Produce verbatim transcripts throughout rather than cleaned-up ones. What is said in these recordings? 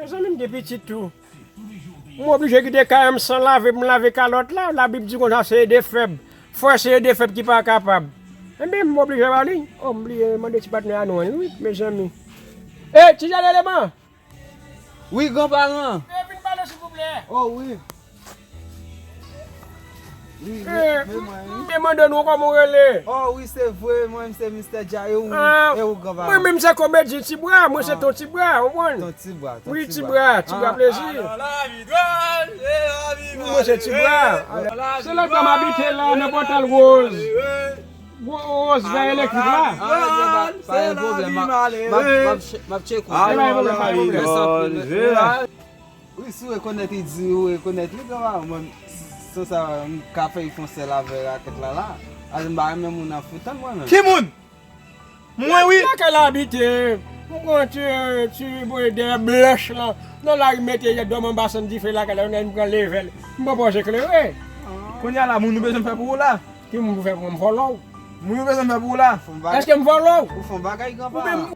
Mezanmi, m gen pitit tou. M oblije kite kay an san lave, m lave kalòt la. Labib di konsa, se de fèb. Fò se de fèb ki pa kapab. Enben, m oblije ba li. Oh, m bliye mande ti patnè a non, wi, mezanmi. E, ti jan eleman! Wi, granparan. E, vin pale, silvouplè. Oh, wi. Wi, wi, eh, men mwen, wi. M te mande nou kòman w rele. Oh, wi, se vre, mwen, se mistè Dja, e ou, ah, e ou, granparan? Mwen menm, se Komedyen Ti Bra, mwen, se ah, Ton Ti Bra, ou konprann? Ton Ti Bra, Ton Wi, Ti Ti Bra. Bra, Ti Bra, ah, plezi. Alò, lavi dwòl, se lavi malere. Mwen, se Ti Bra. Alò, lavi dwòl, se lòt kòm abite la, nan Pòtal Woz. Gwo Woz vè elektrik la. Ah, ah, ah, pa gen pwoblèm, m ap, m ap, m ap che-, m ap tcheke w. Alò, lavi dwòl, se lavi malere. Wi, si w rekonèt li, di ou rekonèt li, granparan. Mwen, se sa, m ka fè yon sèl avè rakèt la, la. Alò, m pa renmen moun ap foutan mwen menm. Ki moun? Mwen, wi. Lakay la abite. M pran ti, ti bwedè blanch lan. Nan lari mete yè dòm anba sann dife lakay la, m pran leve l. M pran pòz eklere. Kounye a la, moun ou bezwen fè pou ou la? Ki moun pou fè pou mwen? M vòlò w? Moun ou bezwen fè pou ou la? Èske m vòlò w? Ou fè yon bagay, granparan.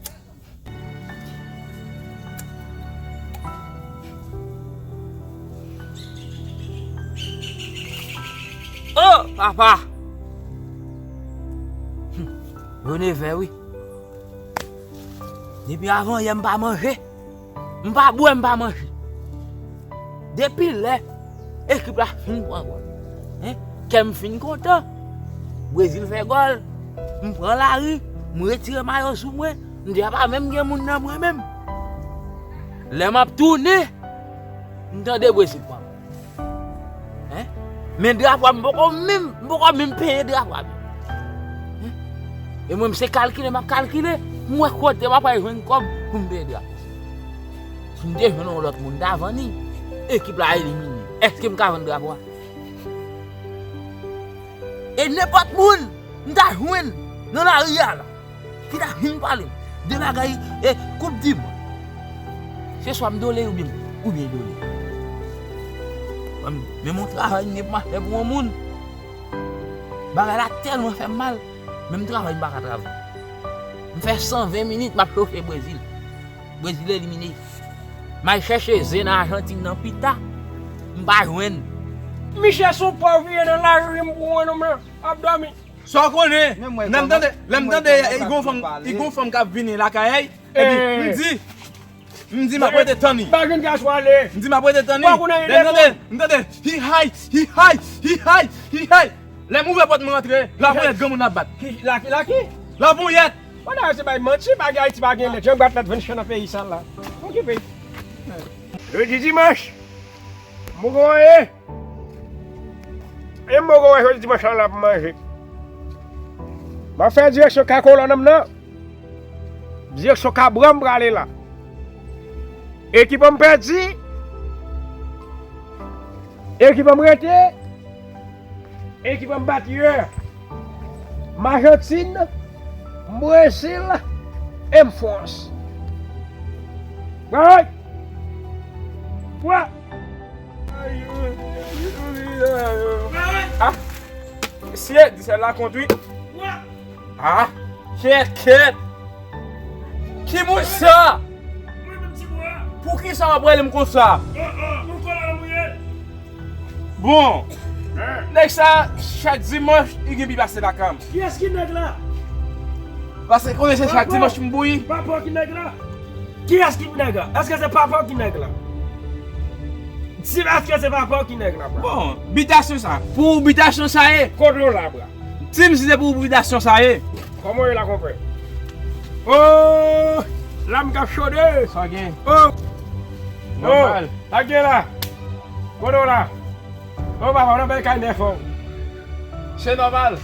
Oh, papa! Hum, yo nevè, wi. Depi avan yè, m pa manje. M pa bwè, m pa manje. Depi lè ekip la fin pran gòl, en, kè m fin kontan. Brezil fè gòl, m pran lari, m retire mayo sou mwen, m di a pa menm gen moun nan mwen menm. Lè m ap tounen, m tande Brezil pran gòl. En? Men drapo a, m poko menm, m poko menm peye drapo a. En? E mwen, m se kalkile m ap kalkile, m wè kote m ap al jwenn kòb pou m peye drapo. Si m te jwenn yon lòt moun, m ta vann li. Ekip la elimine. Èske m ka vann drapo a? E nenpòt moun m ta jwenn nan lari a la, ki ta vin pale m de bagay, e, koup di mwen. Se swa m dole oubyen, oubyen dole. Mwen, men yon travay m gen pou m al fè pou yon moun. Bagay la tèlman fè m mal, menm travay m pa ka travay. M fè san ven minit m ap chofe Brezil. Brezil elimine. M al chèche zen Ajantin nan pita, m pa jwenn. Michel se yon pòv li ye nan lari m pou wè nonm lan ap dòmi. Sa w konnen, lè m tande, lè m tande, e, gon fanm, e, gon fanm k ap vini lakay, epi m di, m di m ap rete tann li. M pa jwenn kay sou ale. M di m ap rete tann li. Lè m tande, m tande, hi hay, hi hay, hi hay, hi hay. Lè m ouvè pòt mwen rantre, laponyèt granmoun ap bat. Ki, la ki, la ki? Laponyèt! Bon, se bay manti, bagay Ayiti pa gen lèt. Jan bat lèt venn chan nan peyi sa la. Okipe. Jodi dimanch, m poko wè. E m poko wè jodi dimanch la pou manje. M ap fè direksyon ka kolòn nan. Direksyon Kabran m prale la. Ekip an m pèdi. Ekip an m rete. Ekip an m bat yè. M Ajantin, m Brezil, e m Frans. Woy! Wa! Ah! Mesye, di sèl la kont wi. Ah, kèt, kèt. Ki moun sa? Poukisa w ap rele m konsa? Bon, nèg sa, chak dimanch, li gen pi pase lakay m. Kiyès ki nèg la? Paske konnen se chak dimanch m bouyi. Papa ki nèg la? Kiyès ki nèg la? Èske se papa ki nèg la? Di m èske se papa ki nèg la, bra? Bon, bitasyon sa. Pou ou, bitasyon sa ye? Kote w la, bra? Di m si se pou ou, bitasyon sa ye. Kòman w ye la, konpè? Oh! Lam k ap chode! Sa gen? Oh! Nòmal. Oh! Sa gen la? Kote w la? Oh, papa, w nan bèl kay nèf, oh. Se nòmal.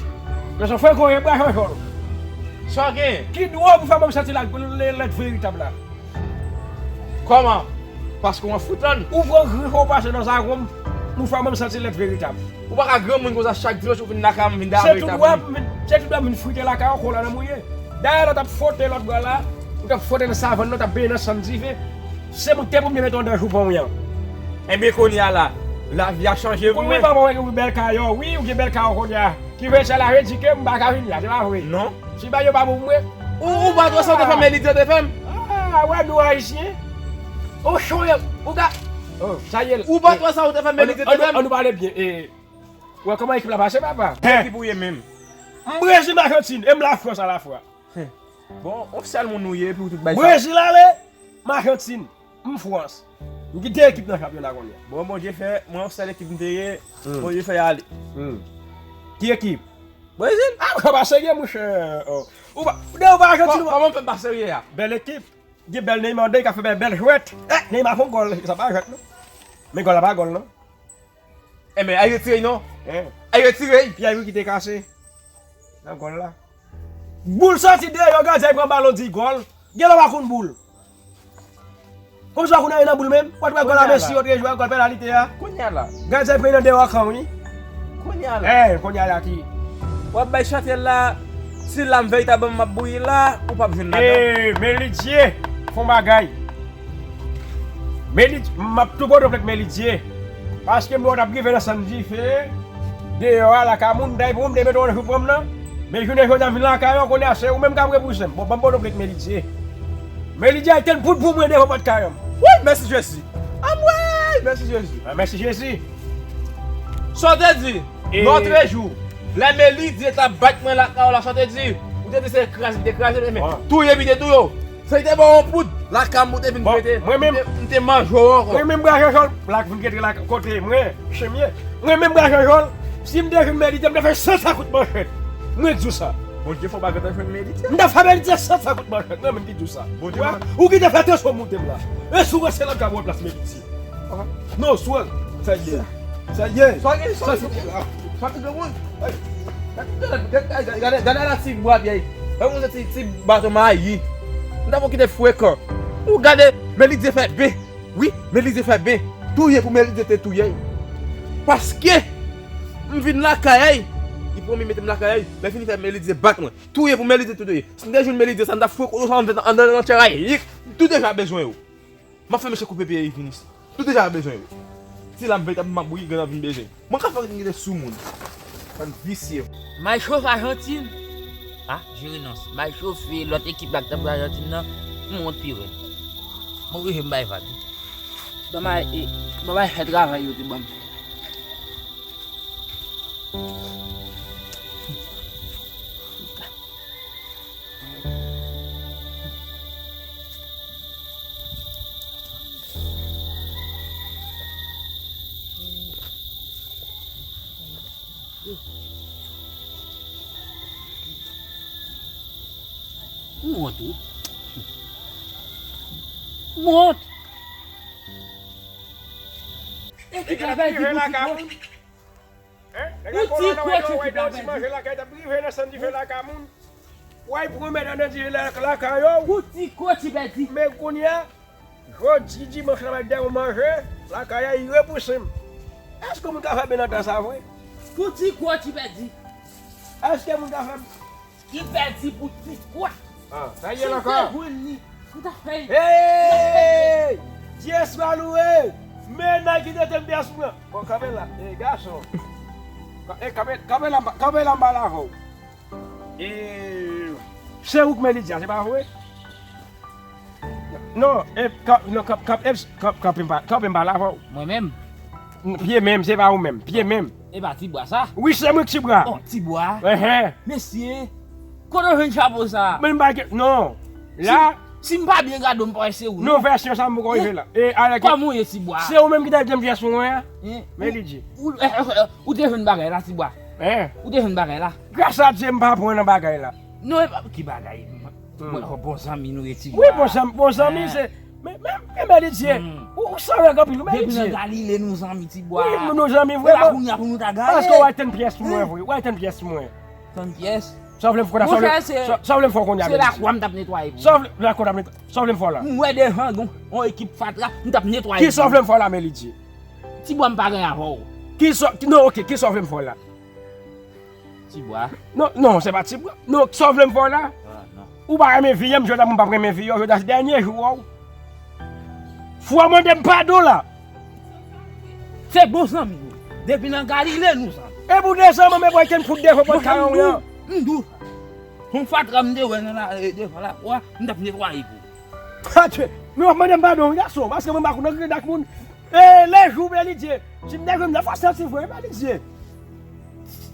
Men se fè konnen bra Jean-Jean. Sa gen? Ki dwòg pou fè mwen santi la, lè, lèt veritab la? Kòman? Paske w anfoutan. Ou pran grif ou pase nan zagon m, ou fè mwen santi lèt veritab. Ou pa ka granmoun konsa chak dimanch ou vin lakay m vin dayè veritab. Se tout dwa, se tout dwa vin frite lakay ou, kola nan mouye. Dayè lè w t ap fwote lòt bò la, ou t ap fwote nan savann nan, w t ap benyen nan sann dife. Se pou te pou m te mete w nan joupon w yan. Enben kounye a la, lavi a chanje pou mwen. Wi, papa, ou gen bèl kay ou, wi, ou gen bèl kay ou kounye a. Ki vle, sa la vle di ke m pa ka vin la, se pa vre? Non. Si bagay yo pa bon pou mwen. Ou, ou pa twò sa w te fè m, e li te fè m. Ah, wè nou ayisyen. Ou chonye, ou ka. Oh, sa ye. Ou pa twò sa ou te fè Melidye te fè. Ann nou pale byen. E, wè kòman ekip la pase, papa? Ki ekip ou ye menm? M Brezil, m Ajantin, e m Lafrans alafwa. Bon, on sèl moun ou ye, epi ou tout bay sa. Brezil ale, m Ajantin, m Frans. M gen de ekip nan chanpyona kounye a. Bon, Bondye fè, mwen on sèl ekip m te ye, Bondye fè y ale. Ki ekip? Brezil. Ah, ou pa serye, monchè. Oh. Ou pa, ou pa Ajantin, ou pa. Kòman m fè m pa serye a? Bèl ekip. Gen bèl Neymar de ka fè bèl, bèl jwèt. Eh, Neymar fè on gòl, sa pa jwèt non. Men gòl la pa gòl non. Enben, ay retire l non. Ay retire l. Pye Henry ki te kase nan gòl la. Boul soti deyò, gadyen pran balon di gòl. Gen lè w pa konn boul. Kòmsi w pa konn anyen nan boul menm. W ap wè gòl a Messi, yo te jwe gòl penalite a. Kounye a la. Gadyen pran nan deyò kan wi. Kounye a la. Eh, kounye a la ki. W ap bay chante la, si lam veritabman m ap bouyi la, ou p ap jwenn ladan. Eh, Melidye, fè on bagay. Melidye, m ap tou pote w plent Melidye. Paske m wè w t ap rive nan sann dife. Deyò a, lakay moun, dayè pou m te mete w nan jou pran m nan. Men jounen jodi a m vin lakay ou, kounye a se ou menm k ap repouze m. Bon, ban m pote w plent Melidye. Melidye al tann poud pou mwen devan pòt kay an. Wi, mèsi Jezi. Anmwey, mèsi Jezi. Ah, mèsi Jezi. Sa w te di, lòtrejou, lè Melidye t ap bat mwen lakay ou la, sa w te di, ou te di se kraze li te kraze, men touye li te touye w. Se li te ba w yon poud, lakay m ou te vin prete. Mwen menm, m te manje w ankò. Mwen menm bra Jean Jòl, lak vin prete lak kote mwen, chemye. Mwen menm bra Jean Jòl, si m te jwenn Melidye, m ta fè san sa kout manchèt. Mwen k di w sa. Bondye fè w pa gentan jwenn Melidye. M ta fè Melidye san sa kout manchèt, mwen menm ki di w sa. Bondye. Ou ki te fè tansyon moute m la. E si w wè se la m ka pran plas Melidye. Non, sou. Sa ye. Sa ye. Sa ye, sa ye. Sa ye la. Sa ye granmoun. Gade, gade, gade la ti bwa pyè. Gade moun ti, ti baton mayi. M ta pou kite frekan. Ou gade, Melidye fè ben. Wi, Melidye fè ben. Touye pou Melidye te touye. Paske m vin lakay ay. Li pwomèt mete m lakay ay. Lè fini fè Melidye bat mwen. Touye pou Melidye te touye. Si m te jwenn Melidye sa, m ta fwe kote sa anndan nan tèray. M tou deja bezwen yo. M ap fè mesye koupe pye Ivinis. M tou deja bezwen yo. Si lam vèt ap mabouyi, grann ap vin bezwen. Mwen ka fè gade soumoun. Bann visye. May chofe Ajantin. Ah, je renonce. May chofe lòt ekip la ki t ap jwe Ajantin nan. M wont pi rèd. Mwen oblije m bay vag. Ban m al, e, ban m al fè travay yo te ban m fè. M wont wi. M wont. Ekip la pèdi pou ti kòch. Hein? Nèg la kòlonn nan wè yo, wè ti manje lakay, t ap rive nan sann dife lakay moun. Wè, pwomèt anndan dife lakay yo. Pou ti kòch, pèdi. Men kounye a, jodi dimanch la, m ap dèyè manje lakay a, li repousen m. Èske moun ka fè ben nan tan sa vre? Pou ti kòch, pèdi. Èske moun ka fè Li pèdi pou ti kòch. Ah, sa ye l ankò. Si m te jwenn li, m ta fè l. Hey! Dyes pa loure! Mennaj ki te te m pyès mwen. Bon, kanpe la. E, gason. Ka-, e, kanpe, kanpe la, kanpe la m pale avè w. E, se ou k Melidye a, se pa vre? Non, e, ka-, non, ka-, ka-, e, ka-, kanpe m pa-, kanpe m pale avè w. Mwen menm? N-, pye menm, se pa ou menm. Pye menm. E pa Tibwa sa? Wi, se mwen k Tibwa. Oh, Tibwa. Enhen. Mesye, kote w jwenn chapo sa? Men m pa gen, non. La. Si, si m pa byen gade w, m pa wè se ou, non. Non, vèsyon sa m poko rive la. E, alè ke. Kòman w ye, Tibwa? Se ou menm ki ta di m vèsyon mwen an? Hein? Men li di. Ou, ou, eh, eh, eh, ou te jwenn bagay la, Tibwa? Hein? Ou te jwenn bagay la? Gras a Dye, m pa pran nan bagay la. Non, e pa, ki bagay? Mwen, oh, bon zanmi nou ye, Tibwa. Wi, bon zanmi, bon zanmi, se, men, men, men, men li di, ou, ou sanrèg anpil, wi, men li di. Depi nan Galile, nou zanmi, Tibwa. Wi, nou zanmi, vrèman. E pa kounye a pou nou ta gade. Paske w al tann pyès pou mwen, vre. W al tann pyès pou mwen. Tann pyès? Sa w vle m fè kounye a, sa w vle, sa, sa w vle m fè kounye a, men li di. Se lakwa m t ap netwaye pou ou. Sa w vle, lakwa w t ap netwaye. Sa w vle m fè w la? M wè devan, gon, yon ekip fatra, m t ap netwaye pou ou. Kisa w vle m fè w la, men li di? Tibwa, m pa gen avè w. Kisa, non, oke, kisa w vle m fè w la? Tibwa. Non, non, se pa Tibwa. Non, sa w vle m fè w la? Ah, non. Ou pa renmen vi an, jodi a m p ap renmen vi an, jodi a se dènye jou a w. Fò w mande m padon la. Se bon zanmi nou. Depi nan Galile nou zanmi. E pou de zanmi, men bòy ken fout devan pòt kay an wi an. M di w, m di w. Yon fatra m te wè nan la, e, devan lakwa, m t ap netwaye pou ou. Adye. Men w ap mande m padon wi gason, paske mwen pa konn antre ak moun. E lejou Belize, si m te jwenn nan fòs santi vre Belize.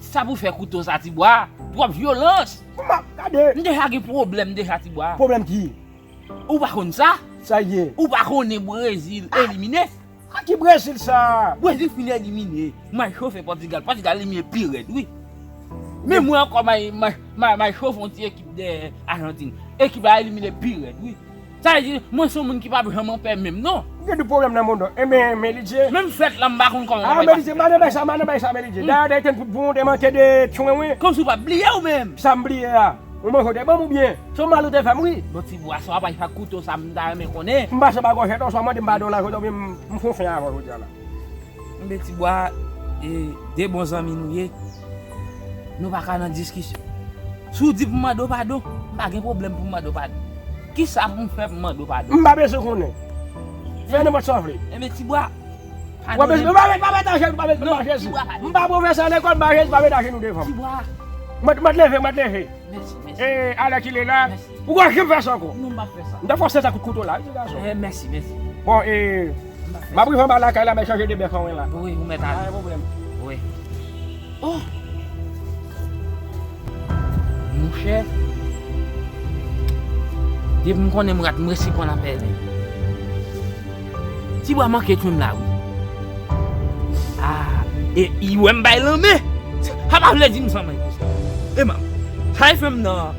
Sa pou fè kouto sa Tibwa? Twòp vyolans. Kòman? Gade. M deja gen pwoblèm deja Tibwa. Pwoblèm ki? Ou pa konn sa? Sa ye. Ou pa konnen Brezil elimine? A ki Brezil sa? Brezil fin elimine. May chofe Pòtigal. Pòtigal elimine pi rèd wi. Men mwen ankò may, may, may, may chofe yon ti ekip dèyè Ajantin. Ekip la elimine pi rèd wi. Sa vle di mwen se yon moun ki p ap janm anpè menm non. Gen de pwoblèm nan mond. Enben men lidye. Menm fèt la m pa konn kòman. A men lidye, madan bay sa, madan bay sa men lidye. Dayè dayè ten pou bon te manke de tchwen wi. Kòmsi w pa bliye ou menm. Sa m bliye a? Ou manje w te ban m oubyen? Se yon mal ou te fè m wi. Bon Tibwa sa w ap al fè ak kouto sa m ta renmen konnen. M pase pa gòj tèt ou swa mande m padon la jodi a oubyen m fè yon fen avè w jodi a la. Enben Tibwa, e, de bon zanmi nou ye. Nou pa ka nan diskisyon. Si w di pou m mande w padon, m pa gen pwoblèm pou m mande w padon. Kisa pou m fè pou m mande w padon? M pa bezwen konnen. Fè nenpòt sa w vle. Enben Tibwa. W ap bezwen, pa met, pa met ajenou, pa met, pa met ajenou. M pa pwofesè lekòl, m pa ajenou, pa met ajenou devan m. Tibwa. Mwen, mwen leve, mwen leve. Mèsi, mèsi. E, alè ki lè la, ou pa janm fè sa ankò. Non, m p ap fè sa. M ta fòse sa kout kouto la, wi, ti gason. Eh, mèsi, mèsi. Bon, e, m ap rive anba lakay la, m ap chanje de bèk anwen la. Wi, ou mèt ale. Pa gen pwoblèm. Wi. Oh! Monchè, depi m konnen m rat, m resi konn apèl li. Tibwa manke tchwenm la, wi. Ah, e, li wè m bay lanmen. Sa pa vle di m sanmay konsa. E man, sa e fè m nan.